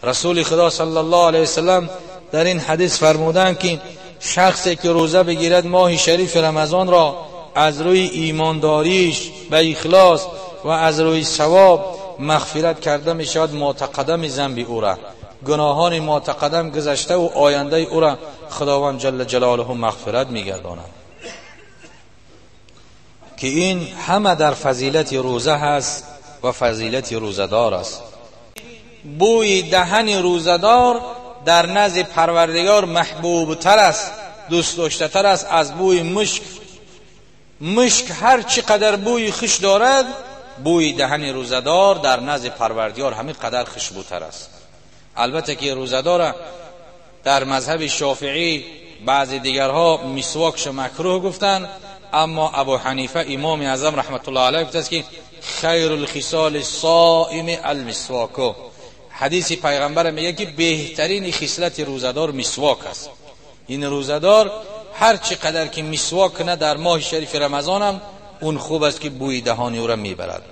رسول خدا صلی الله علیه وسلم در این حدیث فرمودند که شخصی که روزه بگیرد ماه شریف رمضان را از روی ایمانداریش به اخلاص و از روی ثواب مغفرت کرده می شود معتقدم ذنب او را، گناهان معتقدم گذشته و آینده او را خداوند جل جلاله مغفرت می گرداند. که این همه در فضیلت روزه هست و فضیلت روزه‌دار است. بوی دهن روزه‌دار در نزد پروردگار محبوب تر است، دوست داشته تر است از بوی مشک. مشک هر چی قدر بوی خوش دارد، بوی دهن روزه‌دار در نزد پروردگار همین قدر خوشبوتر است. البته که روزه‌دار در مذهب شافعی بعضی دیگرها مسواکش مکروه گفتن، اما ابو حنیفه امام اعظم رحمت الله علیه گفت است که خیر الخصال الصائم المسواک. حدیث پیغمبر میگه که بهترین خصلت روزه‌دار مسواک است. این روزه‌دار هر چی قدر که مسواک کنه در ماه شریف رمضان هم اون خوب است که بوی دهان او را میبرد.